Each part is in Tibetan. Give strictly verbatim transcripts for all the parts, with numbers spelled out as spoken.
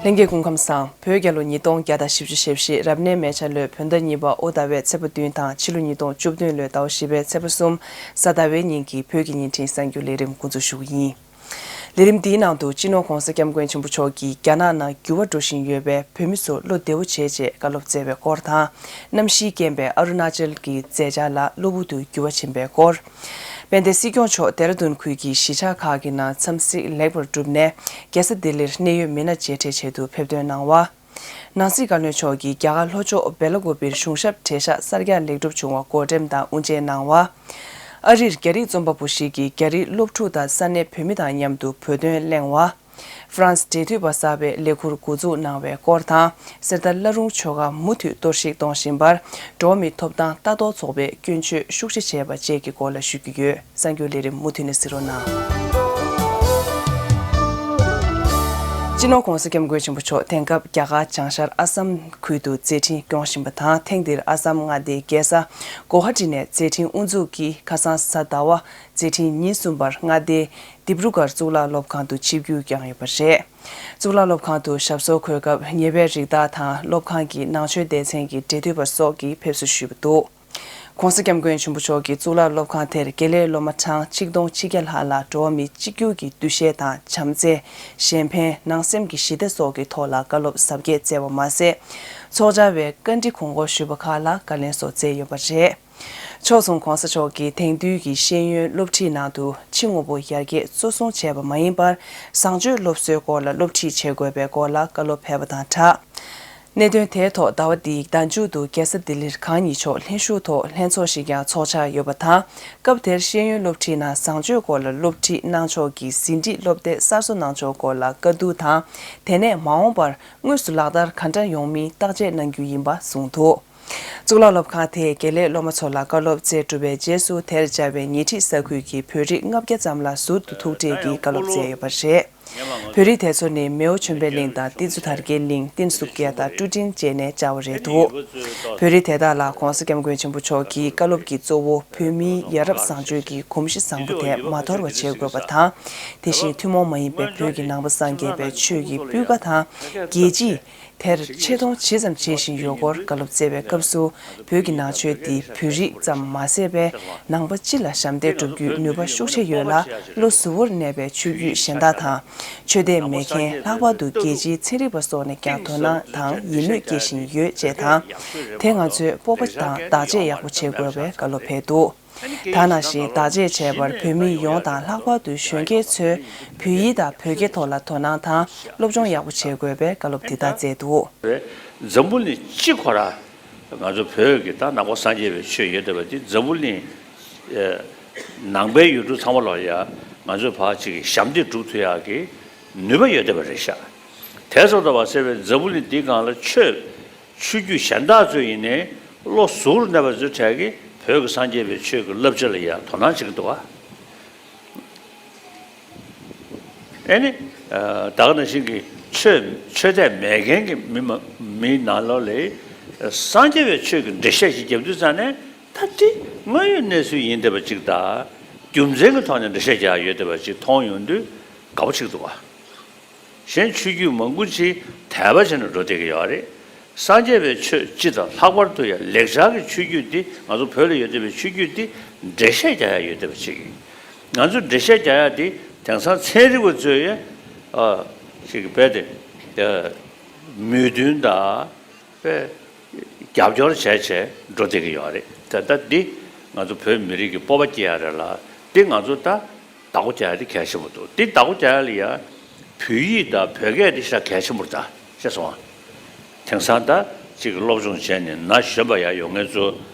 ལྷན་རྒྱས་སྐུ་ཁམས་བཟང་། བོད་རྒྱལ་ལོ་ཉིས་སྟོང་བརྒྱ་དང་བཞི་བཅུ་ཞེ་བཞི་རབ་གནས་མེ་བྱ་ལོའི་བོད་ཟླ་གཉིས་པ་ཨོ་ཟླ་བའི་ཚེས་པ་བདུན་དང་ཕྱི་ལོ་ཉིས་སྟོང་བཅུ་བདུན་ལོའི་ཟླ་བ་བཞི་པའི་ཚེས་པ་གསུམ་གཟའ་ཟླ་བའི་ཉིན་གྱི་བོད་ཀྱི་བརྙན་འཕྲིན་གསར་འགྱུར་ལས་རིམ་འགོ་འཛུགས་ཞུ་གི་ཡིན། ལས་རིམ་འདིའི་ནང་དུ་སྤྱི་ནོར་༧གོང་ས་༧སྐྱབས་མགོན་ཆེན་པོ་མཆོག་གིས་རྒྱ་ནག་ནང་འགྱུར་བ་འགྲོ་བཞིན་ཡོད་པའི་བོད་མི་ཚོ་བློ་བདེ་བོ་བྱེད་ཅེས་བཀའ་སློབ་སྩལ་བའི་སྐོར་དང་། གནམ་གཤིས་རྐྱེན་པས་ཨ་རུ་ན་ཅལ་གྱི་མཛད་འཆར་ལ་གློ་བུར་དུ་འགྱུར་བ་ཕྱིན་པའི་སྐོར། དཔལ་ལྡན་སྲིད་སྐྱོང་མཆོག་ལྡེ་ར་ལྡུན་ཁུལ་གྱི་གཞིས་ཆགས་ཁག་གི་ནང་འཚམས་གཟིགས་ལེགས་པར་བསྒྲུབས་ནས་རྒྱལ་ས་ལྡི་ལིར་གནད་ཡོད་མི་སྣ་མཇལ་འཕྲད་ཆེད་དུ་ཕེབས་ཐོན་གནང་བ། ནང་སྲིད་བཀའ་བློན་མཆོག་གིས་རྒྱ་གར་ལྷོ་ཕྱོགས་སྦེ་ལ་ཀོ་པིར་གཞུང་ཞབས་གྲལ་བཤགས་གསར་རྒྱག་ལེགས་གྲུབ་བྱུང་བ་བགོ་འགྲེམས་དང་དབུ་འབྱེད་གནང་བ། ཨ་རིར་རྒྱ་རིགས་རྩོམ་པ་པོ་ཞིག་གིས་རྒྱ་རིགས་སློབ་ཕྲུག་དང་ས་གནས་བོད་མི་དང་མཉམ་དུ་བོད་དོན་གླེང་བ། ཧྥ་རན་སི་འབྲེལ་མཐུད་པ་གསར་པའི་ལས་ཁུར་འགོ་འཛུགས་གནང་བའི་སྐོར་དང་། གསེར་རྟ་བླ་རུང་ཆོ་ག་མུ་མཐུད་གཏོར་བཤིག་གཏོང་བཞིན་པར་འགྲོ་བ་མིའི་ཐོབ་ཐང་ལྟ་རྟོག་ཚོགས་པས་སྐྱོན་བརྗོད་ཤུགས་ཆེ་བྱས་པ་བཅས་ཀྱི་སྐོར་ལ་ཞུ་རྒྱུ་ཡོད། གསར་འགྱུར་ལས་རིམ་མུ་མཐུད་ནས་གཟིགས་རོགས་གནང་། སྤྱི་ནོར་༧གོང་ས་༧སྐྱབས་མགོན་ཆེན་པོ་མཆོག་དེང་སྐབས་རྒྱ་གར་བྱང་ཤར་ཨ་སམ་ཁུལ་དུ་མཛད་འཕྲིན་སྐྱོང་བཞིན་པ་དང་། ཐེངས་འདིར་ཨ་སམ་མངའ་སྡེའི་རྒྱལ་ས་གོ་ཧ་ཊི་ནས་མཛད་འཕྲིན་དབུ་འཛུགས་ཀྱིས་ཁ་སང་གཟའ་ཟླ་བ་མཛད་འཕྲིན་ཉིན་གསུམ་པར་མངའ་སྡེའི་ལྡིབ་རུ་གར་གཙུག་ལག་སློབ་ཁང་དུ་ཆིབས་བསྒྱུར་བསྐྱངས་ཡོད་པ་རེད། གཙུག་ལག་སློབ་ཁང་དུ་ཞབས་སོར་འཁོད་སྐབས་ཉེས་པའི་རིགས་བདག་དང་སློབ་ཁང་གི་ནང་ཆོས་སྡེ་ཚན་གྱི་འབྲེལ་མཐུད་པ་སོགས་ཀྱིས་ཕེབས་བསུ་ཞུས་པ་འདུག ༸གོང་ས་༸སྐྱབས་མགོན་ཆེན་པོ་མཆོག་གིས་གཙུག་ལག་སློབ་ཁང་དེར་དགེ་ལས་སློབ་མ་གྲངས་ཆིག་སྟོང་ཆིག་བརྒྱ་ལྷག་ལ་འགྲོ་བ་མི་གཅིག་གྱུར་གྱི་འདུ་ཤེས་དང་བྱམས་བརྩེ། གཞན་ཕན། ནང་སེམས་ཀྱི་ཞི་བདེ་སོགས་ཀྱི་ཐོག་ལ་བཀའ་སློབ་ཟབ་རྒྱས་སྩལ་བ་མ་ཟད། ཚོགས་བཅར་བའི་བཀའ་འདྲི་དགོངས་སྐོར་ཞུས་པ་ཁག་ལ་བཀའ་ལན་སོགས་སྩལ་ཡོད་པ་རེད། ཕྱོགས་མཚུངས་༸གོང་ས་མཆོག་གིས་དེང་དུས་ཀྱི་ཤེས་ཡོན་སློབ་ཁྲིད་ནང་དུ་ཕྱི་དངོས་པོ་ཡར་རྒྱས་གཙོ་བཟུང་བྱས་པ་མ་ཡིན་པར། བཟང་སྤྱོད་སློབ་གསོའི་སྐོར་ལ་སློབ་ཁྲིད་བྱེད་དགོས་པའི་སྐོར་ལ་བཀའ་སློབ་ཕེབས་པ་དང་སྦྲགས། གནད་དོན་དེའི་ཐོག་ཟླ་བ་འདིའི་ཟླ་མཇུག་ཏུ་རྒྱལ་ས་ལྡི་ལིར་གང་ཉིད་མཆོག་ལྷན་ཞུགས་ཐོག་ལྷན་ཚོགས་ཤིག་ཀྱང་ཚོགས་འཆར་ཡོད་པ་དང་། སྐབས་དེར་ཤེས་ཡོན་སློབ་ཁྲིད་ནང་བཟང་སྤྱོད་སྐོར་ལ་སློབ་ཁྲིད་གནང་ཕྱོགས་ཀྱི་ཟིན་བྲིས་སློབ་དེབ་གསར་བཟོ་གནང་ཕྱོགས་སྐོར་ལ་བཀའ་བསྡུར་དང་། དེ་ནས་མ་འོངས་པར་དངོས་སུ་ལག་བསྟར་ག་འདྲ་ཡོང་མིན་བརྟག་དཔྱད་གནང་རྒྱུ་ཡིན་པ་གསུངས་འདུག་གཙུག་ལག་སློབ་ཁང་དེས་དགེ་ལས་སློབ་མ་ཚོ་ལ་བཀའ་སློབ་སྩལ་གྲུབ་པའི་རྗེས་སུ། དེར་བཅར་བའི་ཉེ་འཁྲིས་ས་ཁུལ་གྱི་བོད་རིགས་ལྔ་བརྒྱ་ཙམ་ལ་ཟུར་དུ་ཐུག་འཕྲད་ཀྱིས་བཀའ་སློབ་སྩལ་ཡོད་པ་རེད། བོད་རིགས་དེ་ཚོ་ནི་མེའོ་ཆོས་འཕེལ་གླིང་དང་ཏི་ཛུ་དར་རྒྱས་གླིང་། ཏིན་སུབ་ཀེ་དང་ཀྲུ་ཀྲིན་བཅས་ནས་བཅར་བ་རེད་འདུག་བོད་རིགས་དེ་དག་ལ་༸གོང་ས་༸སྐྱབས་མགོན་ཆེན་པོ་མཆོག་གི་བཀའ་སློབ་ཀྱི་གཙོ་བོ་བོད་མིའི་ཡ་རབས་བཟང་སྤྱོད་ཀྱི་གོམས་གཤིས་བཟང་པོ་དེ་མ་དོར་བ་བྱེད་དགོས་པ་དང་། དེ་བཞིན་ཐུན་མོང་མ་ཡིན་པའི་བོད་ཀྱི་ནང་པ་སངས་རྒྱས་པའི་ཆོས་ཀྱི་སྤུས་ཀ་དང་། རྒྱལ་སྤྱིས་དེར་ཆེ་མཐོང་ཇི་ཙམ་བྱེད་བཞིན་ཡོད་སྐོར་བཀའ་སློབ་སྩལ་བའི་སྐབས་སུ། བོད་ཀྱི་ནང་ཆོས་འདི་བོད་རིགས་ཙམ་མ་ཟད་པའི་ནང་པ་སྤྱི་ལ་ཞབས་འདེགས་སྒྲུབ་རྒྱུའི་ནུས་པ་ཤུགས་ཆེ་ཡོད་ལ། བློ་གཟུ་བོར་གནས་པའི་ཆོས་བརྒྱུད་གཞན་དག་དང་། ཆོས་དད་མེད་མཁན་ལྷག་པར་དུ་རྒྱལ་སྤྱིའི་ཚན་རིག་པ་སོགས་ནས་ཀྱང་དོ་སྣང་དང་ཡིད་མོས་སྐྱེ་བཞིན་ཡོད་ཅེས་དང་། དེ་ང་ཚོས་སྤོབས་པ་དང་བདག་གཅེས་ཡག་པོ་བྱེད་དགོས་པའི་བཀའ་སློབ་ཕེབས་འདུག་ད་ནང་བཞིན་བདག་གཅེས་བྱས་པར་བོད་མི་ཡོངས་དང་ལྷག་པར་དུ་གཞོན་སྐྱེས་ཚོས་བོད་ཡིག་དང་བོད་སྐད་ཐོག་ལ་དོ་སྣང་དང་སློབ་སྦྱོང་ཡག་པོ་བྱེད་དགོས་པའི་བཀའ་སློབ་དེ་ལྟར་སྩལ་འདུག་འཛམ་བུ་གླིང་སྤྱི་ཁོ་ར་ང་ཚོ་བོད་ཀྱི་ད་ནང་པ་སངས་རྒྱས་པའི་ཆོས་ཡོད་བསྡད་པ་འདི་འཛམ་བུ་གླིང་ནང་པའི་ཡུལ་གྲུ་ཚང་མ་ལ་ཡ་ང་ཚོས་ཕར་ཅིག་ཞབས་འདེགས་སྒྲུབ་ཐུབ་ཡག་གི་ནུས་པ་ཡོད་བསྡད་པ་རེད་ཤག་དེ་སོང་ཙང་བ་ཟེར་བའི་འཛམ་བུ་གླིང་འདི་སྒང་ལ་ཆོས། ཆོས་བརྒྱུད་གཞན་དག་ཚོས་ཡིན་ནའི་བློ་གཟུར་གནས་པ་ཚོའི་གྲས་ཀྱིས་བོད་ཀྱི་སངས་རྒྱས་པའི་ཆོས་ཀྱི་བསླབ་བྱ་ལ་ཡང་དོ་སྣང་བྱེད་ཀྱི་འདུག་ག་ཨེ་ནི། ད་ག་ནང་བཞིན་གྱི་ཆོས་ཆོས་དད་མེད་མཁན་གྱི་མི་མ་མིའི་ནང་ལོགས་ལ་སངས་རྒྱས་པའི་ཆོས་ཀྱི་འགྲེལ་བཤད་ཞིག་རྒྱབ་དུས་ཙང་ནས་ད་དེ་དངོས་ཡོད་གནས་ཚུལ་ཡིན་བསྡད་པ་ཅིག་དང་རྒྱུ་མཚན་གྱི་ཐོག་ནས་འགྲེལ་བཤད་རྒྱག་ཡོད་བསྡད་པ་ཅིག་མཐོང་ཡོང་དུས་དགའ་པོ་ཅིག་འདུག་ག་གཞན་ཆོས་བརྒྱུད་མང་པོ་ཅིག་དད་པ་བྱས་ནས་འགྲོ་བསྡད་ཀྱི་ཡོད་རེད། སངས་རྒྱས་པའི་ཆོས་སྤྱི་དང་ལྷག་པར་དུ་ཡང་ལེགས་སྦྱར་གྱི་ཆོས་བརྒྱུད་འདི་ང་ཚོ་བོད་ལ་ཡོད་བསྡད་པའི་ཆོས་བརྒྱུད་འདི་འགྲེལ་བཤད་རྒྱག་ཡ་ཡོད་བསྡད་པ་ཅིག་ང་ཚོས་འགྲེལ་བཤད་རྒྱག་ཡ་འདི་དེང་སང་ཚན་རིག་པ་ཚོས་ཡང་ཨ་ཅིག་རྦད་དེ་མོས་མཐུན་དང་དཔེ་རྒྱབ་སྐྱོར་བྱས་བྱས་འགྲོ་བསྡད་ཀྱི་ཡོད་རེད། ད་ལྟ་འདི་ང་ཚོ་བོད་མི་རིགས་ཀྱི་སྤོབས་པ་སྐྱེ་ཡ་རེད་ལ་འདི་ང་ཚོ་ད། བདག་པོ་རྒྱག་ཡ་དེ་གལ་ཆེན་པོ་འདུག་འདི་བདག་པོ་རྒྱག་ཡ་ལ་ཡ། བོད་ཡིག་དང་བོད་སྐད་དེ་ཞེ་དྲག་གལ་ཆེན་པོ་རེད་ད། ཤེས་སོང་ཨ། དེང་སང་ད་ཅིག་སློབ་སྦྱོང་བྱས་ནས་ན་གཞོན་པ་ཡ་ཡོང་མཁན་ཚོ་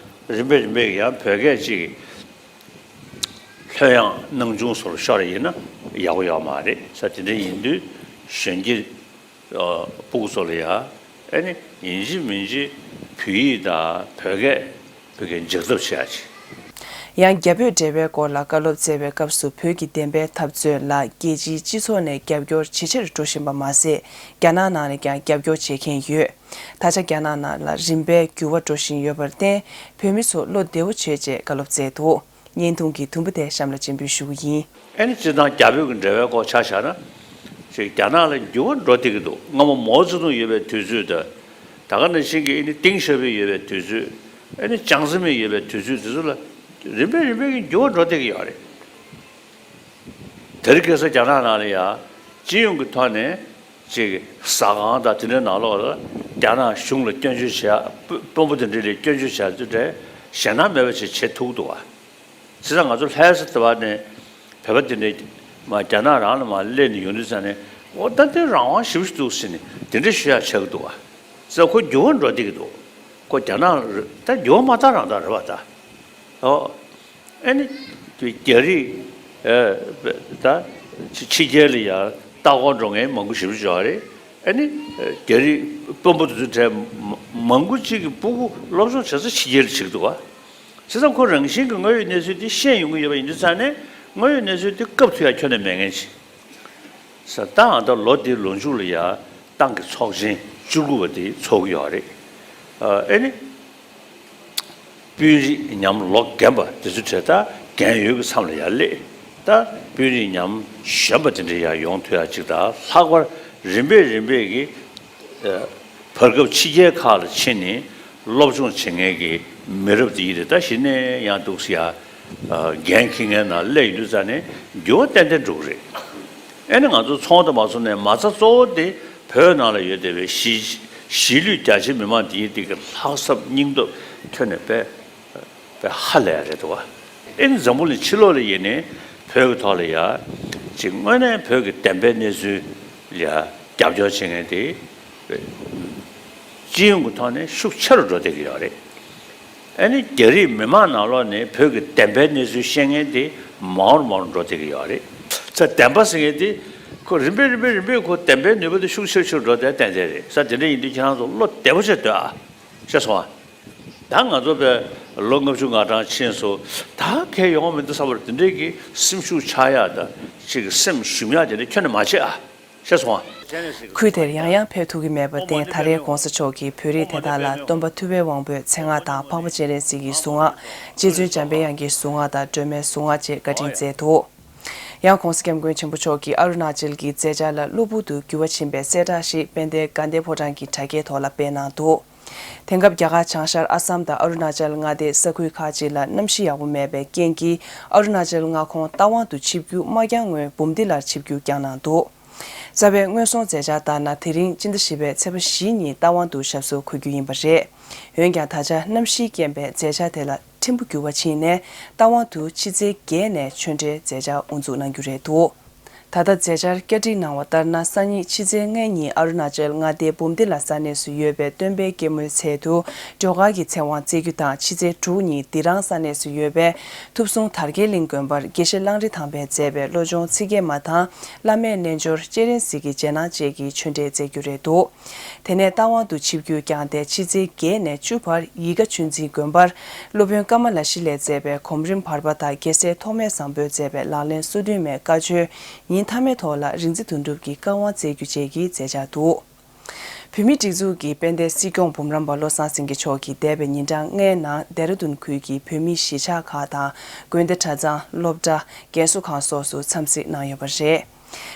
རིམ་པས་རིམ་པས་ཀྱི་ཡང་བོད་སྐད་ཅིག་ལྷོད་ཡངས་སྣང་ཆུང་སོགས་ཤོར་ཡིན་ན་ཡག་པོ་ཡོད་མ་རེད་ས། དེ་འདྲ་ཡིན་དུས་གཞོན་སྐྱེས། ཨ། སྤུ་གུ་ཚོ་ལ་ཡ། ཨེ་ནི་ཡིན་གཅིག་མིན་གཅིག་བོད་ཡིག་དང་བོད་སྐད་བོད་སྐད་འཇགས་ཐབས་བྱེད་ཡ་ཅིག་ཡང་རྒྱ་བོད་འབྲེལ་བའི་སྐོར་ལ་བཀའ་སློབ་སྩལ་བའི་སྐབས་སུ་བོད་ཀྱི་བདེན་པའི་འཐབ་རྩོད་ལ་རྒྱལ་སྤྱིའི་སྤྱི་ཚོགས་ནས་རྒྱབ་སྐྱོར་ཇེ་ཆེར་འགྲོ་བཞིན་པ་མ་ཟད། རྒྱ་ནག་ནང་ནས་ཀྱང་རྒྱབ་སྐྱོར་བྱེད་མཁན་ཡོད། ད་ཆ་རྒྱ་ནག་ནང་ལ་རིམ་པས་འགྱུར་བ་འགྲོ་བཞིན་ཡོད་པར་བརྟེན། བོད་མི་ཚོ་བློ་བདེ་བོ་བྱོས་ཅེས་བཀའ་སློབ་སྩལ་འདུག་བརྙན་ཐུང་གི་དུམ་བུ་དེ་གཤམ་ལ་སྤྱན་འབུལ་ཞུ་གི་ཡིན། ཨེ་ནི་སྤྱིར་བཏང་རྒྱ་བོད་ཀྱི་འབྲེལ་བའི་སྐོར་ཆ་བཞག་ན། དེ་རྒྱ་ནག་ལ་འགྱུར་བ་འགྲོ་བསྡད་ཀྱི་འདུག་སྔ་མོ་མའོ་ཙེ་ཏུང་ཡོད་པའི་དུས་ཚོད་དང་། ད་ག་ནང་བཞིན་གྱི་ཨ་ནི་ཏེང་ཞའོ་ཕིང་ཡོད་པའི་དུས་ཚོད། ཨ་ནི་ཅང་ཙེ་མིན་ཡོད་པའི་དུས་ཚོད་དེ་ཚོ་ལ་རིམ་པས་རིམ་པས་ཀྱི་འགྱུར་བ་འགྲོ་བསྡད་ཀྱི་ཡོད་རེད། དེ་རིང་ཁ་སང་རྒྱ་ནག་ནང་ལ་ཡང་སྤྱི་ཡོངས་ཀྱི་ཐོག་ནས་ཅིག་ཟ་ཁང་དང་དེ་འདྲའི་ནང་ལོགས་ལ་རྒྱ་ནག་གཞུང་ལ་སྐྱོན་བརྗོད་བྱས། དཔོན་པོ་དེ་འདྲ་ལ་སྐྱོན་བརྗོད་བྱས་དུས་དེ་ཞེད་སྣང་མེད་པ་ཞིག་བྱེད་ཐུབ་འདུག་བ། བྱས་ཙང་ང་ཚོ་ལྷ་ས་དེ་བ་ནས་བོད་པ་དེ་འདྲ་མ་རྒྱ་ནག་རང་ལ་མ་སླེབས་ནས་ཡོང་དུས་ཙང་ནས་འོ་ད་དེ་རང་དབང་ཞེ་པོ་ཞིག་འདུག་ཟེར་ནས་དེ་འདྲ་ཞུ་ཡག་ཆགས་ཀྱི་འདུག་བ། བྱས་ཙང་ཁོ་འགྱུར་བ་འགྲོ་བསྡད་ཀྱི་འདུག་ཁོ་རྒྱ་ནག་ད་འགྱུར་བ་མ་བཏང་རང་བཏང་རེད་བ་ད། ཨོ། ཨ་ནི། རྒྱ་རིགས། ད། ཕྱི་རྒྱལ་ལ་ཡང་ལྟ་སྐོར་འགྲོ་མཁན་མང་པོ་ཞེ་པོ་ཅིག་ཡོད་རེད། ཨ་ནི། རྒྱ་རིགས་དཔོན་པོ་དེ་ཚོའི་གྲས་མང་པོ་ཅིག་གིས་སྤུ་གུ་སློབ་སྦྱོང་བྱེད་ས་ཕྱི་རྒྱལ་ལ་བྱེད་ཀྱི་འདུག་བ། བྱས་ཙང་ཁོ་རང་བཞིན་གྱི་དངོས་ཡོད་གནས་ཚུལ་དེ་ཤེས་ཡོང་གི་ཡོད་པ་ཡིན་དུས་ཙང་ནས་དངོས་ཡོད་གནས་ཚུལ་དེ་སྐབས་ཐུག་ཡག་ཁྱོན་ནས་མེད་མཁན་ཅིག་ས་ཏང་ད་ལོ་འདིའི་ལོ་མཇུག་ལ་ཡ་ཏང་གི་ཚོགས་ཆེན་བཅུ་དགུ་པ་དེ་ཚོགས་ཀྱི་ཡོད་རེད། ཨ་ནི། དཔོན་རིགས་ཉམས་ལོ་རྒན་པ་དེ་ཚོ་གྲས་ད་རྒན་ཡོལ་གྱི་མཚམས་ལ་ཡར་སླེབས། ད་དཔོན་རིགས་ཉམས་གཞོན་པ་དེ་འདྲ་ཡར་ཡོང་ཐུབ་ཡག་ཅིག་དང་ལྷག་པར་རིམ་པས་རིམ་པས་ཀྱི་བར་སྐབས་ཕྱི་རྒྱལ་ཁག་ལ་ཕྱིན་ནས་སློབ་སྦྱོང་བྱེད་མཁན་གྱི་མི་རབས་དེ་ཡིན་རེད། ད་གཞི་ནས་ཡང་འདུག་སེ་ཡ་འགན་འཁྱེར་མཁན་ནང་སླེབས་ཡོང་དུས་ཙང་ནས་འགྱུར་བ་ཏན་ཏན་འགྲོ་གི་རེད། ཨ་ནི་ང་ཚོ་ཚོང་དང་མ་ཚོང་ནས་མ་རྩ་གཙོ་བོ་དེ་བོད་ནང་ལ་ཡོད་བསྡད་པའི་གཞིས་གཞིས་ལུས་རྒྱ་ཆེ་མི་མང་དེ་ཡིན་དེ་གི་ལྷག་བསམ་སྙིང་སྟོབས་ཐོན་ནས་དཔེ་དཔེ་ཧ་ལས་ཡ་རེད་འདུག་བ། ཨ་ནི་འཛམ་བུ་གླིང་ཕྱི་ལོགས་ལ་ཡིན་ནའི་བོད་ཀྱི་ཐོག་ལ་ཡ་ཅིག་དངོས་གནས་བོད་ཀྱི་བདེན་པའི་གནས་ཚུལ་ལ་ཡ་རྒྱབ་སྐྱོར་བྱེད་མཁན་དེ་སྤྱི་ཡོངས་ཀྱི་ཐོག་ནས་ཤུགས་ཆེ་རུ་འགྲོ་བསྡད་ཀྱི་ཡོད་རེད། ཨ་ནི་རྒྱ་རིགས་མི་མང་ནང་ལོགས་ནས་བོད་ཀྱི་བདེན་པའི་གནས་ཚུལ་བཤད་མཁན་དེ་མང་རུ་མང་རུ་འགྲོ་བསྡད་ཀྱི་ཡོད་རེད། ཚ་བདེན་པ་ཟེར་མཁན་དེ་ཁོ་རིམ་པས་རིམ་པས་རིམ་པས་ཁོ་བདེན་པའི་ནུས་པ་དེ་ཤུགས་ཆེ་རུ་ཆེ་རུ་འགྲོ་བསྡད་ཏན་ཏན་རེད། ས་དེ་འདྲ་ཡིན་དུས་ཁྱེད་རང་ཚོ་བློ་བདེ་པོ་བྱས་སྡོད་ཨ། ཤེས་སོང་ཨ། ད་ང་ཚོ་བས་ལོ་ལྔ་བཅུ་ང་གྲངས་ཕྱིན་སོང་། ད་གལ་ཡོང་བ་མི་འདུག་བསམ་པར་དེ་འདྲའི་གི་སེམས་ཤུགས་ཆག་ཡག་དང་ཅིག་གི་སེམས་ཞུམ་ཡག་དེ་འདྲ་ཁྱོན་ནས་མ་བྱེད་ཨ། ཤེས་སོང་ཨ། ཁུལ་དེར་ཡང་ཡང་ཕེབས་ཐུབ་ཀྱི་མེད་པར་བརྟེན་ད་རེས་ྋགོང་ས་མཆོག་གིས་བོད་རིགས་དེ་དག་ལ་སྟོན་པ་ཐུབ་པའི་དབང་པོའི་མཚན་སྔགས་དང་འཕགས་པ་སྤྱན་རས་གཟིགས་ཀྱི་གཟུངས་སྔགས། རྗེ་བཙུན་འཇམ་པའི་དབྱངས་ཀྱི་གཟུངས་སྔགས་དང་སྒྲོལ་མའི་གཟུངས་སྔགས་བཅས་བཀའ་དྲིན་སྩལ་འདུག་ཡང་ྋགོང་ས་ྋསྐྱབས་མགོན་ཆེན་པོ་མཆོག་གིས་ཨ་རུ་ན་ཅལ་གྱི་མཛད་འཆར་ལ་གློ་བུར་དུ་འགྱུར་བ་ཕྱིན་པའི་གསལ་བསྒྲགས་ཤིག་དཔལ་ལྡན་དགའ་ལྡན་ཕོ་བྲང་གི་དྲ་རྒྱའི་ཐོག་ལ་སྤེལ་གནང་འདུག་དེང་སྐབས་རྒྱ་གར་བྱང་ཤར་ཨ་སམ་དང་ཨ་རུ་ན་ཅལ་མངའ་སྡེའི་ས་ཁུལ་ཁག་ཅིག་ལ་གནམ་གཤིས་ཡག་པོ་མེད་པའི་རྐྱེན་གྱིས་ཨ་རུ་ན་ཅལ་མངའ་ཁོངས་རྟ་དབང་དུ་ཆིབས་བསྒྱུར་མ་བསྐྱངས་སྔོན་འབུམ་སྡེ་ལར་ཆིབས་བསྒྱུར་བསྐྱངས་གནང་འདུག་རྩ་བའི་སྔོན་སོང་མཛད་འཆར་ལྟར་ན། དེ་རིང་སྤྱི་ཟླ་བཞི་པའི་ཚེས་པ་བཞི་ཉིན་རྟ་དབང་དུ་ཞབས་སོར་འཁོད་རྒྱུ་ཡིན་པ་རེད། འོན་ཀྱང་ད་ཆ་གནམ་གཤིས་རྐྱེན་པས་མཛད་འཆར་དེ་ལ་ཕྲན་བུ་འགྱུར་བ་ཕྱིན་ནས་རྟ་དབང་དུ་ཕྱི་ཚེས་བརྒྱད་ནས་ཆོས་འབྲེལ་མཛད་འཆར་དབུ་འཛུགས་གནང་རྒྱུ་རེད་འདུག་ད་ལྟ་མཛད་འཆར་བསྐྱར་སྒྲིག་གནང་བ་ལྟར་ན། སང་ཉིན་ཕྱི་ཚེས་ལྔ་ཉིན་ཨ་རུ་ན་ཅལ་མངའ་སྡེའི་འབུམ་སྡེ་ལ་ས་གནས་སུ་ཡོད་པའི་སྟོན་པའི་སྐྱེད་མོས་ཚལ་དུ་སྒྲོལ་དཀར་གྱི་ཚེ་དབང་སྩལ་རྒྱུ་དང་། ཕྱི་ཚེས་དྲུག་ཉིན་སྡི་རང་ས་གནས་སུ་ཡོད་པའི་ཐུབ་གསུང་དར་རྒྱས་གླིང་དགོན་པར་དགེ་བཤེས་གླང་རི་ཐང་པས་མཛད་པའི་བློ་སྦྱོང་ཚིག་བརྒྱད་མ་དང་། བླ་མེད་རྣལ་འབྱོར་སྤྱན་རས་གཟིགས་ཀྱི་རྗེས་གནང་བཅས་ཀྱི་ཆོས་འབྲེལ་སྩལ་རྒྱུ་རེད་འདུག་དེ་ནས་རྟ་དབང་དུ་ཆིབས་བསྒྱུར་བསྐྱངས་ཏེ་ཕྱི་ཚེས་བརྒྱད་ནས་བཅུ་བར་ཡིད་དགའ་ཆོས་འཛིན་དགོན་པར་སློབ་དཔོན་ཀ་མ་ལ་ཤཱི་ལས་མཛད་པའི་གོམ་རིམ་བར་པ་དང་རྒྱལ་སྲས་ཐོགས་མེད་བཟང་པོས་མཛད་པའི་ལག་ལེན་སོ་བདུན་མའི་བཀའ་ཆོས་ཉིན་མཐའ་མའི་ཐོག་ལ་རིག་འཛིན་དོན་གྲུབ་ཀྱི་བཀའ་དབང་སྩལ་རྒྱུ་བཅས་ཀྱི་མཛད་འཆར་འདུག་བོད་མིའི་སྒྲིག་འཛུགས་ཀྱི་དཔལ་ལྡན་སྲིད་སྐྱོང་འབུམ་རམས་པ་བློ་བཟང་སེང་གེ་མཆོག་གིས་འདས་པའི་ཉིན་གྲངས་ལྔའི་ནང་ལྡེ་ར་ལྡུན་ཁུལ་གྱི་བོད་མིའི་གཞིས་ཆགས་ཁག་དང་དགོན་སྡེ་གྲྭ་ཚང་། སློབ་གྲྭ། རྒན་གསོ་ཁང་སོགས་སུ་འཚམས་གཟིགས་གནང་ཡོད་པ་རེད།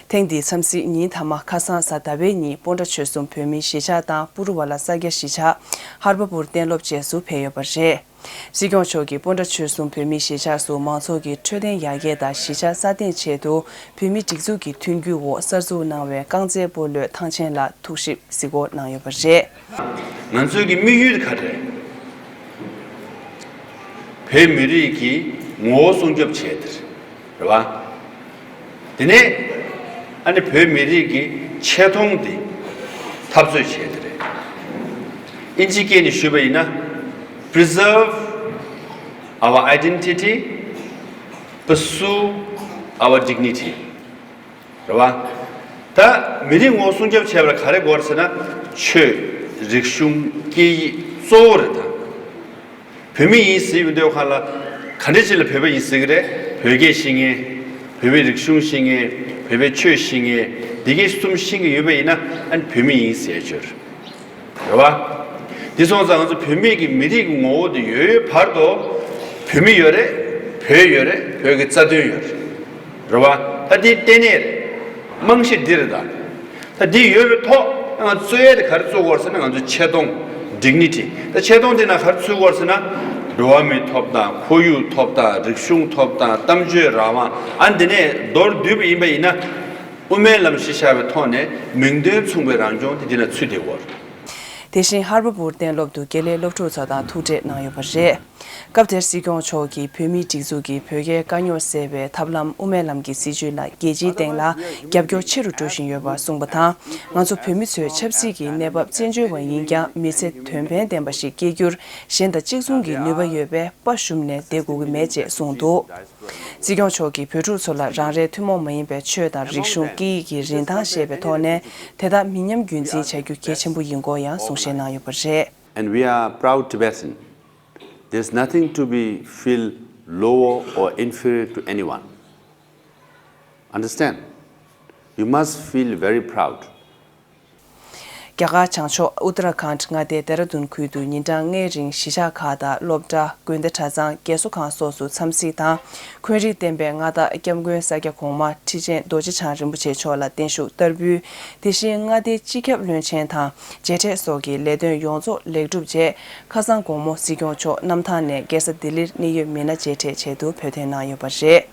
ཐེངས་འདིའི་འཚམས་གཟིགས་ཉིན་མཐའ་མ་ཁ་སང་གཟའ་ཟླ་བའི་ཉིན་སྤོན་ཊ་ཆོལ་གསུམ་བོད་མིའི་གཞིས་ཆགས་དང་པུ་རུ་ཝ་ལ་ས་སྐྱ་གཞིས་ཆགས། ཧར་པ་པུར་གཏན་སློབ་བཅས་སུ་ཕེབས་ཡོད་པ་རེད། སྲིད་སྐྱོང་མཆོག་གིས་སྤོན་ཊ་ཆོལ་གསུམ་བོད་མིའི་གཞིས་ཆགས་སུ་མང་ཚོགས་ཀྱི་འཕྲོད་བསྟེན་ཡར་རྒྱས་དང་གཞིས་ཆགས་སྲ་བརྟན་ཆེད་དུ་བོད་མིའི་སྒྲིག་འཛུགས་ཀྱི་མཐུན་འགྱུར་འོག་གསར་འཛུགས་གནང་བའི་རྐང་རྩེད་སྤོ་ལོའི་ཐང་ཆེན་ལ་ཐུགས་ཞིབ་གཟིགས་སྐོར་གནང་ཡོད་པ་རེད། ང་ཚོའི་གི་དམིགས་ཡུལ་དེ་ག་རེ་རེད། བོད་མི་རིགས་ཀྱི་ངོ་བོ་སྲུང་སྐྱོབ་བྱས་དེ་རེད་བ། དེ་ནས་ཨ་ནི་བོད་མི་རིགས་ཀྱི་ཆེ་མཐོང་དེ་འཐབ་རྩོད་བྱས་དེ་རེད། ཨིན་ཇི་སྐད་ནས་ཞུས་པ་ཡིན་ན། Preserve our identity, pursue our dignity. རེད་བ། ད་མི་རིགས་ངོ་བོ་སྲུང་སྐྱོབ་བྱས་པར་ག་རེ་དགོས་རེད་ཟེར་ན། ཆོས། རིག་གཞུང་། སྐད་ཡིག་གཙོ་བོ་རེད་ད། བོད་མི་ཡིན་ཟེར་ཡོང་དུས་ཁ་ལ་ག་འདྲ་ཅིག་ལ་བོད་པ་ཡིན་ཟེར་གི་རེད། བོད་སྐད་ཤེས་མཁན། བོད་པའི་རིག་གཞུང་ཤེས་མཁན། བོད་པའི་ཆོས་ཤེས་མཁན། འདི་གའི་གསུམ་ཤེས་ཀྱི་ཡོད་པ་ཡིན་ན་ཨ་ནི་བོད་མི་ཡིན་ཟེར་ཡ་ཅིག་ཡོད་རེད། རེད་བ། འདི་སོང་ཙང་ང་ཚོ་བོད་མི་གི་མི་རིགས་ཀྱི་ངོ་བོ་དེ་ཡོད་ཡོད་བར་དུ་བོད་མི་ཡོད་རེད། བོད་ཡོད་རེད། བོད་ཀྱི་རྩ་དོན་ཡོད་རེད། རེད་བ། ད་འདི་ལྟེ་གནས་རེད། རྨང་གཞི་འདི་རེད་ད། ད་འདི་ཡོད་པའི་ཐོག་ང་ཚོ་རྩོད་ཡས་དེ་ག་རེ་རྩོད་དགོས་ཟེར་ན། ང་ཚོ་ཆེ་མཐོང་། ཌིག་ནི་ཊི། ད་ཆེ་མཐོང་དེ་ན་ག་རེ་ཚུད་དགོས་ཟེར་ན། འགྲོ་བ་མིའི་ཐོབ་ཐང་། ཁོར་ཡུག་ཐོབ་ཐང་། རིག་གཞུང་ཐོབ་ཐང་། གཏམ་བརྗོད་རང་དབང་། ཨ་འདི་ནས་མདོར་བསྡུས་པ་ཡིན་པ་ཡིན་ན། དབུ་མའི་ལམ་གཞི་བཞག་པའི་ཐོག་ནས་མིང་དོན་མཚུངས་པའི་རང་སྐྱོང་དེ་འདི་ན་ཚུད་བསྡད་ཡོད། དེ་བཞིན་ཧར་བར་བུར་གཏན་སློབ་ཏུ་དགེ་ལས་སློབ་ཕྲུག་ཚོ་དང་ཐུག་འཕྲད་གནང་ཡོད་པ་རེད། སྐབས་དེར་སྲིད་སྐྱོང་མཆོག་གིས་བོད་མིའི་སྒྲིག་འཛུགས་ཀྱིས་བོད་རྒྱའི་དཀའ་རྙོག་སེལ་བའི་ཐབས་ལམ་དབུ་མའི་ལམ་གྱི་སྲིད་བྱུས་ལ་རྒྱལ་སྤྱིའི་སྟེང་ལ་རྒྱབ་སྐྱོར་ཆེ་རུ་འགྲོ་བཞིན་ཡོད་པ་གསུངས་པ་དང་། ང་ཚོ་བོད་མི་ཚོས་ཆབ་སྲིད་ཀྱི་གནས་བབ་བཙན་བྱོལ་བ་ཡིན་ཀྱང་། མི་ཚེ་དོན་ཕན་ལྡན་པ་ཞིག་སྐྱེལ་རྒྱུར་གཞན་དང་གཅིག་མཚུངས་ཀྱི་ནུས་པ་ཡོད་པས་དཔའ་ཞུམ་ནས་བསྡད་དགོས་ཀྱི་མེད་ཅེས་གསུངས་འདུག། སྲིད་སྐྱོང་མཆོག་གིས་བོད་ཕྲུག་ཚོ་ལ་རང་རེའི་ཐུན་མོང་མ་ཡིན་པའི་ཆོས་དང་རིག་གཞུང་། སྐད་ཡིག་གི་རིན་ཐང་བཤད་པའི་ཐོག་ནས། དེ་དག་མི་ཉམས་རྒྱུན་འཛིན་བྱ་རྒྱུ་གལ་ཆེན་པོ་ཡིན་སྐོར་ཡང་གསུང་བཤད་གནང་ཡོད་པ་རེད། And we are proud Tibetan. There's nothing to be feel lower or inferior to anyone. Understand? You must feel very proud. རྒྱ་གར་བྱང་ཕྱོགས་ཨུ་ཏ་ར་ཁཱན་མངའ་སྡེའི་ལྡེ་ར་ལྡུན་ཁུལ་དུ་ཉིན་གྲངས་ལྔའི་རིང་གཞིས་ཆགས་ཁག་དང་སློབ་གྲྭ། དགོན་སྡེ། གྲྭ་ཚང་། རྒས་གསོ་ཁང་སོགས་སུ་འཚམས་གཟིགས་དང་། འཁོན་རིགས་ལྡན་པའི་མངའ་བདག་སྐྱབས་མགོན་ས་སྐྱ་གོང་མ་ཁྲི་ཆེན་རྡོ་རྗེ་འཆང་རིན་པོ་ཆེ་མཆོག་ལ་བརྟན་བཞུགས་བསྟར་འབུལ། དེ་བཞིན་མངའ་སྡེའི་སྤྱི་ཁྱབ་བློན་ཆེན་དང་མཇལ་འཕྲད་སོགས་ཀྱི་ལས་དོན་ཡོངས་རྫོགས་ལེགས་གྲུབ་རྗེས། ཁ་སང་དགོང་མོ་སྲིད་སྐྱོང་མཆོག་གནམ་ཐང་ནས་རྒྱལ་ས་ལྡི་ལིར་གནད་ཡོད་མི་སྣ་མཇལ་འཕྲད་ཆེད་དུ་བོད་ཐོན་གནང་ཡོད་པ་རེད།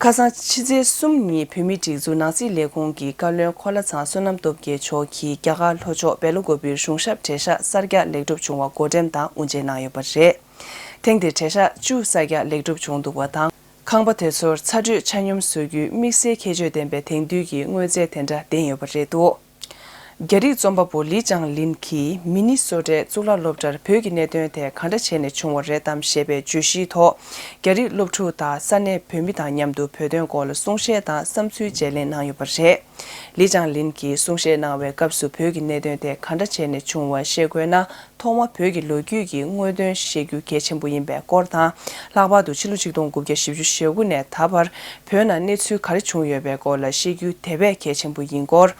ཁ་སང་ཕྱི་ཚེས་གསུམ་ཉིན་བོད་མིའི་སྒྲིག་འཛུགས་ནང་སྲིད་ལས་ཁུངས་ཀྱི་བཀའ་བློན་འཁོར་ལྷ་ཚང་བསོད་ནམས་སྟོབས་རྒྱལ་མཆོག་གིས་རྒྱ་གར་ལྷོ་ཕྱོགས་སྦེལ་ཀོབ་པིར་གཞུང་ཞབས་གྲལ་ཤག་གསར་རྒྱག་ལེགས་གྲུབ་བྱུང་བ་བགོ་འགྲེམས་དང་དབུ་འབྱེད་གནང་ཡོད་པ་རེད། ཐེངས་འདིར་གྲལ་ཤག་བཅུ་གསར་རྒྱག་ལེགས་གྲུབ་བྱུང་འདུག་པ་དང་། ཁང་པ་དེ་ཚོར་ཚ་དྲོད་ཆ་སྙོམས་བཟོ་རྒྱུའི་དམིགས་བསལ་ཁྱད་ཆོས་ལྡན་པའི་དེང་དུས་ཀྱི་དངོས་རྫས་དེ་འདྲ་ལྡན་ཡོད་པ་རེད་འདུག། རྒྱ་རིགས་རྩོམ་པ་པོ་ལི་ཅང་ལིན་གྱིས་མི་ནི་སོ་ཊའི་གཙུག་ལག་སློབ་གྲྭར་བོད་ཀྱི་གནད་དོན་དེ་ག་འདྲ་བྱས་ནས་བྱུང་བ་རེད་དམ་ཞེས་པའི་བརྗོད་གཞིའི་ཐོག། རྒྱ་རིགས་སློབ་ཕྲུག་དང་ས་གནས་བོད་མི་དང་མཉམ་དུ་བོད་དོན་སྐོར་ལ་གསུང་བཤད་དང་བསམ་ཚུལ་བརྗེ་ལེན་གནང་ཡོད་པ་རེད། ལི་ཅང་ལིན་གྱིས་གསུང་བཤད་གནང་བའི་སྐབས་སུ། བོད་ཀྱི་གནད་དོན་དེ་ག་འདྲ་བྱས་ནས་བྱུང་བ་ཤེས་དགོས་ན། ཐོག་མར་བོད་ཀྱི་ལོ་རྒྱུས་ཀྱི་དངོས་དོན་ཤེས་རྒྱུ་གལ་ཆེན་པོ་ཡིན་པའི་སྐོར་དང་། ལྷག་པར་དུ་ཕྱི་ལོ་ཆིག་སྟོང་དགུ་བརྒྱ་བཞི་བཅུ་ཞེ་དགུ་ནས་ད་བར་བོད་ནང་གནས་ཚུལ་ག་རེ་བྱུང་ཡོད་པའི་སྐོར་ལ་ཤེས་རྒྱུ་དེ་བས་གལ་ཆེན་པོ་ཡིན་སྐོར།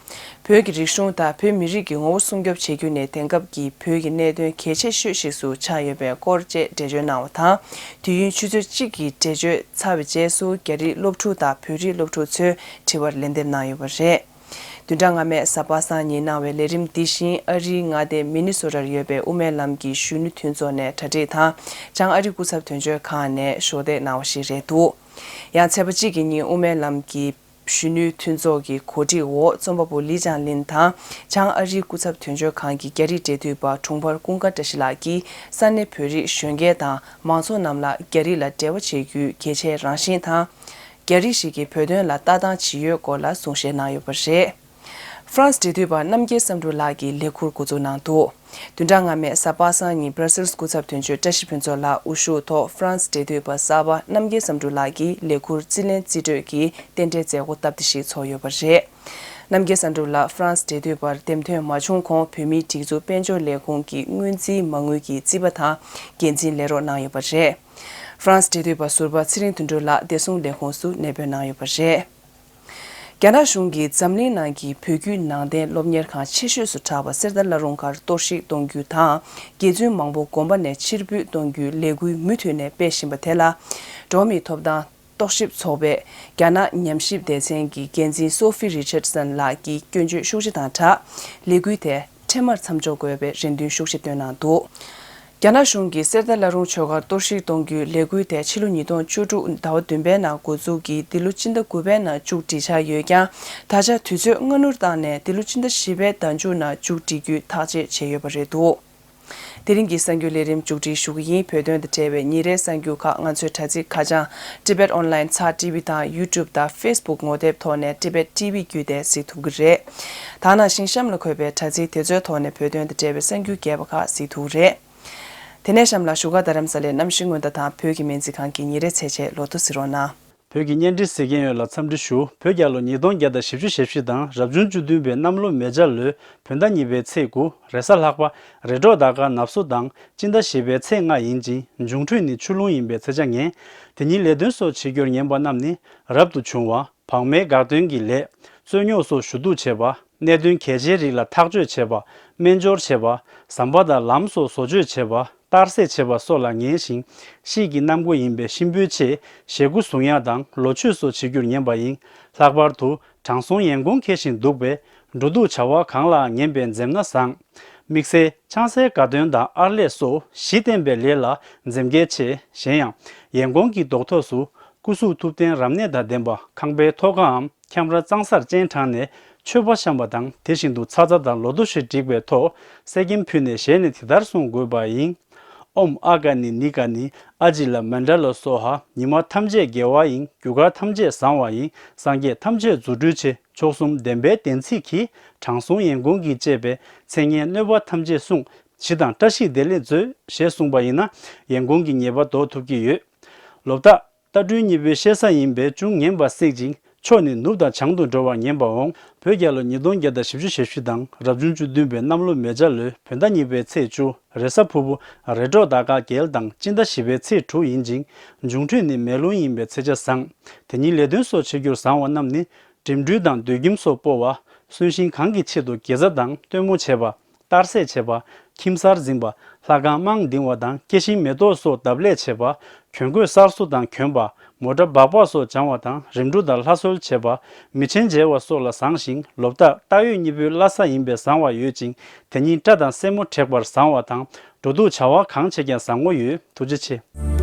བོད་ཀྱི་རིག་གཞུང་དང་བོད་མི་རིགས་ཀྱི་ངོ་བོ་སྲུང་སྐྱོབ་བྱེད་རྒྱུ་ནི་དེང་སྐབས་ཀྱི་བོད་ཀྱི་གནད་དོན་གལ་ཆེ་ཤོས་ཤིག་ཏུ་ཆགས་ཡོད་པའི་སྐོར་བཅས་འགྲེལ་བརྗོད་གནང་བ་དང་། དུས་ཡུན་ཆུ་ཚོད་གཅིག་གི་འགྲེལ་བརྗོད་ཚར་བའི་རྗེས་སུ། རྒྱ་རིགས་སློབ་ཕྲུག་དང་བོད་རིགས་སློབ་ཕྲུག་ཚོས་དྲི་བར་ལན་འདེབས་གནང་ཡོད་པ་རེད། བདུན་ཕྲག་སྔ་མའི་གཟའ་པ་སངས་ཉིན་གནང་བའི་ལས་རིམ་འདི་བཞིན། ཨ་རིའི་མངའ་སྡེ་མི་ནི་སོ་ཊར་ཡོད་པའི་དབུ་མའི་ལམ་གྱི་གཞོན་ནུ་མཐུན་ཚོགས་ནས་གྲ་སྒྲིག་དང་། བྱང་ཨ་རི་སྐུ་ཚབ་དོན་གཅོད་ཁང་ནས་གཞོགས་འདེགས་གནང་བ་ཞིག་རེད་འདུག། ཡང་ཚེས་པ་གཅིག་གི་ཉིན་དབུ་མའི་ལམ་གྱི་གཞོན་ནུའི་མཐུན་ཚོགས་ཀྱི་གོ་སྒྲིག་འོག། རྩོམ་པ་པོ་ལི་ཅང་ལིན་དང་། བྱང་ཨ་རིའི་སྐུ་ཚབ་དོན་གཅོད་ཁང་གི་རྒྱ་རིགས་འབྲེལ་མཐུད་པ་དྲུང་འཕར་ཀུན་དགའ་བཀྲ་ཤིས་ལགས་ཀྱིས། ས་གནས་བོད་རིགས་གཞོན་སྐྱེས་དང་མང་ཚོགས་རྣམས་ལ་རྒྱ་རིགས་ལ་འབྲེལ་བ་བྱེད་རྒྱུའི་གལ་ཆེའི་རང་བཞིན་དང་། རྒྱ་རིགས་ཤིག་གིས་བོད་དོན་ལ་ལྟ་སྟངས་ཇི་ཡོད་སྐོར་ལ་གསུང་བཤད་གནང་ཡོད་པ་རེད། ཧྥ་རན་སི་འབྲེལ་མཐུད་པ་རྣམ་རྒྱལ་བསམ་གྲུབ་ལགས་ཀྱིས་ལས་འཁུར་འགོ་འཛུགས་གནང་འདུག། བདུན་ཕྲག་སྔ་མའི་གཟའ་པ་སངས་ཉིན་སྦྲ་སིལ་སྐུ་ཚབ་དོན་གཅོད་བཀྲ་ཤིས་ཕུན་ཚོགས་ལགས་དབུ་བཞུགས་ཐོག། ཧྥ་རན་སི་འབྲེལ་མཐུད་པ་གསར་པ་རྣམ་རྒྱལ་བསམ་གྲུབ་ལགས་ཀྱིས་ལས་འཁུར་རྩིས་ལེན་རྩིས་སྤྲོད་ཀྱི་རྟེན་འབྲེལ་མཛད་སྒོ་སྟབས་བདེ་ཞིག་ཚོགས་ཡོད་པ་རེད། རྣམ་རྒྱལ་བསམ་གྲུབ་ལགས་ཧྥ་རན་སི་འབྲེལ་མཐུད་པར་འདེམས་ཐོན་མ་བྱུང་གོང་། བོད་མིའི་སྒྲིག་འཛུགས་དཔལ་འབྱོར་ལས་ཁུངས་ཀྱི་སྔོན་རྩིས་མ་དངུལ་གྱི་རྩིས་པ་དང་འགན་འཛིན་ལས་རོགས་གནང་ཡོད་པ་རེད། ཧྥ་རན་སི་འབྲེལ་མཐུད་པ་ཟུར་པ་ཚེ་རིང་དོན་གྲུབ་ལགས་བདེ་སྲུང་ལས་ཁུངས་སུ་གནས་སྤོས་གནང་ཡོད་པ་རེད། རྒྱ་ནག་གཞུང་གིས་འཛམ་གླིང་ནང་གི་བོད་བརྒྱུད་ནང་བསྟན་སློབ་གཉེར་ཁང་ཆེ་ཤོས་སུ་གྲགས་པ་གསེར་རྟ་བླ་རུང་སྒར་གཏོར་བཤིག་གཏོང་རྒྱུ་དང་། དགེ་བཙུན་མང་པོ་དགོན་པ་ནས་ཕྱིར་འབུད་གཏོང་རྒྱུའི་ལས་འགུལ་མུ་མཐུད་ནས་སྤེལ་བཞིན་པ་དེ་ལ། འགྲོ་བ་མིའི་ཐོབ་ཐང་རྟོག་ཞིབ་ཚོགས་པའི་རྒྱ་ནག་ཉམས་ཞིབ་སྡེ་ཚན་གྱི་འགན་འཛིན་སོ་ཧྥི་རི་ཆར་སན་ལགས་ཀྱིས་སྐྱོན་བརྗོད་ཤུགས་ཆེ་དང་སྦྲགས། ལས་འགུལ་དེ་འཕྲལ་མར་མཚམས་འཇོག་དགོས་པའི་རེ་འདུན་ཤུགས་ཆེ་བཏོན་གནང་འདུག། རྒྱ་ནག་གཞུང་གིས་གསེར་རྟ་བླ་རུང་ཆོས་སྒར་གཏོར་བཤིག་གཏོང་རྒྱུའི་ལས་འགུལ་དེ་ཕྱི་ལོ་ཉིས་སྟོང་བཅུ་དྲུག་ཟླ་བ་བདུན་པའི་ནང་འགོ་འཛུགས་ཀྱིས་འདི་ལོ་སྤྱི་ཟླ་དགུ་པའི་ནང་མཇུག་སྒྲིལ་འཆར་ཡོད་ཀྱང་། ད་ཆ་དུས་ཚོད་སྔ་སྣུར་བཏང་ནས་འདི་ལོ་སྤྱི་ཟླ་བཞི་པའི་ཟླ་མཇུག་ནང་མཇུག་སྒྲིལ་རྒྱུའི་ཐག་བཅད་བྱས་ཡོད་པ་རེད་འདུག། དེ་རིང་གི་གསར་འགྱུར་ལས་རིམ་མཇུག་སྒྲིལ་ཞུ་གི་ཡིན། བོད་དོན་དང་འབྲེལ་བའི་ཉིན་རེའི་གསར་འགྱུར་ཁག་ང་ཚོའི་དྲ་ཚིགས་ཁ་བྱང་Tibet Online ཚགས་ཊི་ཝི་དང་YouTube དང་Facebook ངོ་དེབ་ཐོག་ནས་Tibet T V བརྒྱུད་དེ་གཟིགས་ཐུབ་ཀྱི་རེད། ད་ནང་བཞིན་གཤམ་ལ་འཁོད་པའི་དྲ་ཚིགས་དེ་ཚོའི་ཐོག་ནས་བོད་དོན་དང་འབྲེལ་བའི་གསར་འགྱུར་རྒྱས་པ་ཁག་གཟིགས་ཐུབ་ཀྱི་རེད། དེ་ནས་གཤམ་ལ་བཞུགས་སྒར་རྡ་རམ་ས་ལའི་གནམ་གཤིས་སྔོན་བརྡ་དང་བོད་ཀྱི་སྨན་རྩིས་ཁང་གི་ཉིན་རེའི་ཚེས་ཆེན་ལོ་ཐོ་གཟིགས་རོགས་གནང་། བོད་ཀྱི་བརྙན་འཕྲིན་གཟིགས་མཁན་ཡོངས་ལ་འཚམས་འདྲི་ཞུ། བོད་རྒྱལ་ལོ་ཉིས་སྟོང་བརྒྱ་དང་བཞི་བཅུ་ཞེ་བཞི་དང་རབ་བྱུང་བཅུ་བདུན་པའི་གནམ་ལོ་མེ་བྱ་ལོའི་བོད་ཟླ་གཉིས་པའི་ཚེས་དགུ། རེས་གཟའ་ལྷག་པ། རེས་འགྲོགས་ཟླ་སྐར་ནབ་སོ་དང་སྤྱི་ཟླ་བཞི་པའི་ཚེས་ལྔ་ཡིན་ཅིང་། འབྱུང་འཕྲོད་ནི་ཆུ་རླུང་ཡིན་པའི་ཚེས་ཆ་ངན། དེ་ཉིན་ལས་དོན་སོགས་བྱེད་རྒྱུར་ཉན་པ་རྣམས་ནི་རབ་ཏུ་བྱུང་བ། བག་མའི་འགག་སྟོན་གྱི་ལས། རྩོད་རྙོག་སོགས་ཞུ་གཏུག་བྱེད་པ། གནད་དོན་གལ་ཆེའི་རིགས་ལ་ཐག་གཅོད་བྱེད་པ། སྨན་སྦྱོར་བྱེད་པ། ཟམ་པ་དང་ལམ་སོགས་བཟོ་བཅོས་བྱེད་པ། གཏར་སྲེག་བྱེད་པ་སོགས་ལ་ངན་ཞིང་། དཔྱིད་ཀྱི་གནམ་སྒོ་ཡིན་པས་གཤིན་པོའི་ཆེད་ཞལ་སྐུ་གཟུང་ཡག་དང་ལོ་མཆོད་སོགས་བྱེད་རྒྱུར་ཉན་པ་ཡིན། ལྷག་པར་དུ་དྲང་སྲོང་ཡན་གོང་འཁེལ་ཞིང་གདུག་པས་ འགྲོ་འདུག་བྱ་བ་གང་ལ་ངན་པས་འཛེམ་ན་བཟང་། དམིགས་བསལ་ཆང་སའི་དགའ་སྟོན་དང་ཨར་ལས་སོགས་གཞི་བརྟན་པའི་ལས་ལ་འཛེམ་གལ་ཆེ། གཞན་ཡང་ཡན་གོང་གི་རྡོག་ཐོག་སུ་སྐུ་གཟུགས་ཐུབ་བསྟན་རབ་གནས་དང་ལྡན་པ་ཁང་པའི་ཐོག་ཁའམ་ཁྱམས་ར་གཙང་སར་སྤྱན་དྲངས་ནས་མཆོད་པ་བཤམས་པ་དང་། དེ་བཞིན་དུ་ཚ་ཚ་དང་ལོ་ཐོ་ཞིག་བསྒྲིགས་པའི་ཐོག་གསེར་སྐྱེམས་ཕུལ་ནས་ཞལ་ནས་དེ་ལྟར་གསུང་དགོས་པ་ཡིན། ཨོཾ་ཨཱ་ཀ་ནི་ནི་ཀ་ནི་ཨ་ཇི་ལ་མཎྜ་ལ་སྭཱ་ཧཱ། ཉི་མ་ཐམས་ཅད་དགེ་བ་ཡིན། རྒྱུ་སྐར་ཐམས་ཅད་བཟང་བ་ཡིན། སངས་རྒྱས་ཐམས་ཅད་རྫུ་འཕྲུལ་ཆེ། མཆོག་གསུམ་བདེན་པའི་བདེན་ཚིག་གིས། དྲང་སྲོང་ཡན་གོང་གིས་བཅས་པའི་མཚན་སྙན་གནོད་པ་ཐམས་ཅད་བསྲུང་། ཞི་དང་བཀྲ་ཤིས་བདེ་ལེགས་མཛོད། ཞེས་གསུངས་པ་ཡིན་ན་ཡན་གོང་གི་ཉེས་པ་ཟློག་ཐུབ་ཀྱི་ཡོད། ལོ་རྟགས། རྟ་སྦྲུལ་གཉིས་པོའི་གཤེད་ས་ཡིན་པས་ཅུང་ངན་པ་སྲེག་ཅིང་ཕྱོགས་ནི་ནུབ་དང་བྱང་དུ་འགྲོ་བར་ངན་པ་འོང་། བོད་རྒྱལ་ལོ་ཉིས་སྟོང་བརྒྱ་དང་བཞི་བཅུ་ཞེ་བཞི་དང་རབ་བྱུང་བཅུ་བདུན་པའི་གནམ་ལོ་མེ་བྱ་ལོའི་བོད་ཟླ་གཉིས་པའི་ཚེས་བཅུ་རེས་གཟའ་ཕུར་བུ། རེས་འགྲོགས་ཟླ་སྐར་རྒྱལ་དང་སྤྱི་ཟླ་བཞི་པའི་ཚེས་དྲུག་ཡིན་ཅིང་། འབྱུང་འཕྲོད་ནི་མེ་རླུང་ཡིན་པས་ཚེས་ཆ་བཟང་། དེ་ཉིན་ལས་དོན་སོགས་བྱེད་རྒྱུར་བཟང་བ་རྣམས་ནི། འགྲིམ་འགྲུལ་དང་སྡོད་ཁྱིམ་སོགས་སྤོ་བ། གསོན་ཤིང་གང་གི་ཆེད་དུ་དགེ་རྩ་དང་སྟོན་མོ་བྱེད་པ། གཏར་སྲེག་བྱེད་པ། ཁྱིམ་གསར་འཛིན་པ། ལྷ་ཁང་དམངས་འདིང་བ་དང་སྐྱེ་ཤིང་མེ་ཏོག་སོགས་འདབ་ལས་བྱེད་པ། གྱོན་གོས་གསར་བཟོ་དང་གྱོན་པ། མོ་ཊ་སྦག་སྦག་སོགས་སྦྱང་བ་དང་རིམ་གྲོ་དང་ལྷ་གསོལ་བྱེད་པ། མི་ཆེན་མཇལ་བ་སོགས་ལ་བཟང་ཞིང་། ལོ་རྟགས་རྟ་ཡོས་གཉིས་པོའི་བླ་གཟའ་ཡིན་པས་བཟང་བ་ཡོད་ཅིང་། དེ་ཉིན་སྐྲ་དང་སེན་མོ་བྲེག་པར་བཟང་བ་དང་། འགྲོ་འདུག་བྱ་བ་གང་བྱེད་ཀྱང་བཟང་པོ་ཡོད། ཐུགས་རྗེ་ཆེ།